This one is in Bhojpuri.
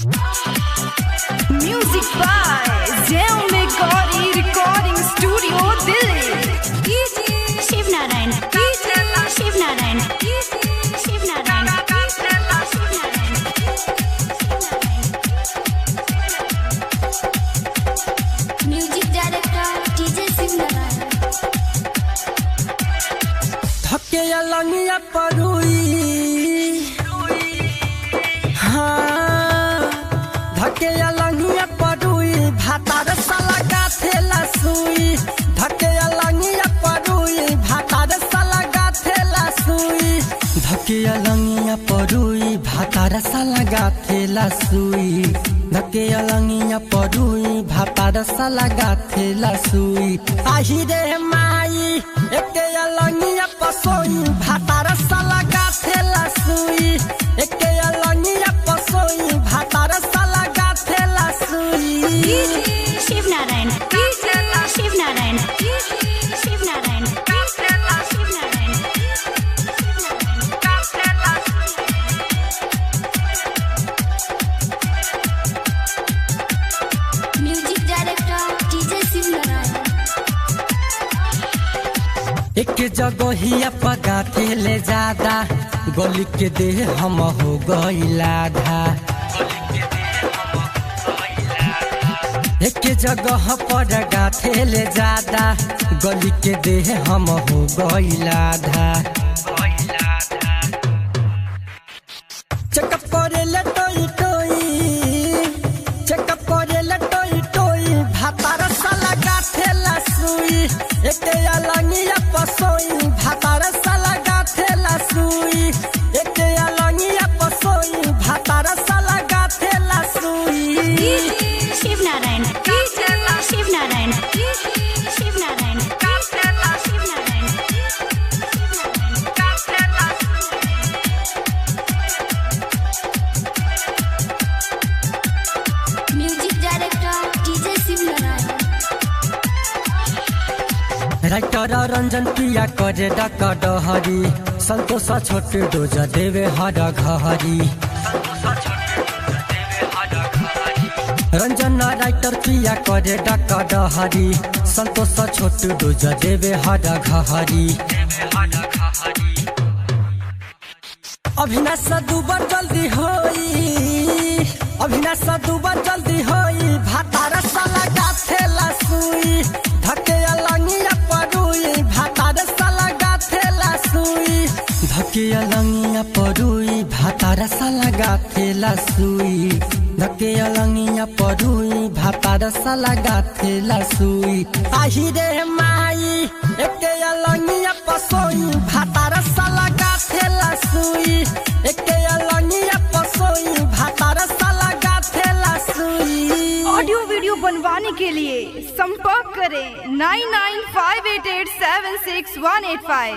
Music by Jaume Gauri Recording Studio, Delhi. Shiv Narayan, Shiv Narayan, Shiv Narayan, Shiv Narayan. Music director DJ Shiv Narayan. धके अलंगिया परुई, हाँ, धके अलंगिया परुई, भातार साला गाथेला सुई। धके अलंगिया परुई, भातार साला गाथेला सुई। धके अलंगिया परुई, भातार साला गाथेला सुई। धके अलंगिया परुई, भातार साला गाथेला सुई। आही रे माई, एके अलंगिया पसोई, भातार साला गाथेला सुई। एके अलंगिया पसोई, भातार साला गाथेला सुई। Shiv Narayan, Shiv Narayan, Shiv Narayan, Shiv Narayan. Music director DJ Shiv Narayan. एक जगहिया पगाथे ले ज्यादा, गली के देह हम हो गईला आधा। एक जगह पर गाथे ले ज्यादा, गली के देह हम हो गईला आधा। चेकअप करे ले टोई टोई, चेकअप करे ले टोई टोई, भातार साला गाथेला सुई। एके अलंगिया पसोई, भातार साला गाथेला सुई। एके अलंगिया पसोई, भातार साला गाथेला सुई। Shiv Narayan, Shiv Narayan, Shiv Narayan, Shiv Narayan. Music director DJ Shiv Narayan. Writer Ranjan पिया करे डक डहरी, संतोष छोट डोज देवे हर घहरी। रंजन राइटर पिया करे डक डहरी, संतोष छोट डोज देवे हर घहरी। अभिनाश दुबर जल्दी होई, अभिनाश दुबर जल्दी होई, भातार साला गाथेला सुई। धके अलंगिया परुई, भातार साला गाथेला सुई। धके अलंगिया परुई, भातार साला गाथेला सुई। धके अलंगिया परुई, भातार साला गाथेला सुई। आही रे माई, एके अलंगिया पसोई, भातार साला गाथेला सुई। एके अलंगिया पसोई, भातार साला गाथेला सुई। ऑडियो वीडियो बनवाने के लिए संपर्क करें 9958876185।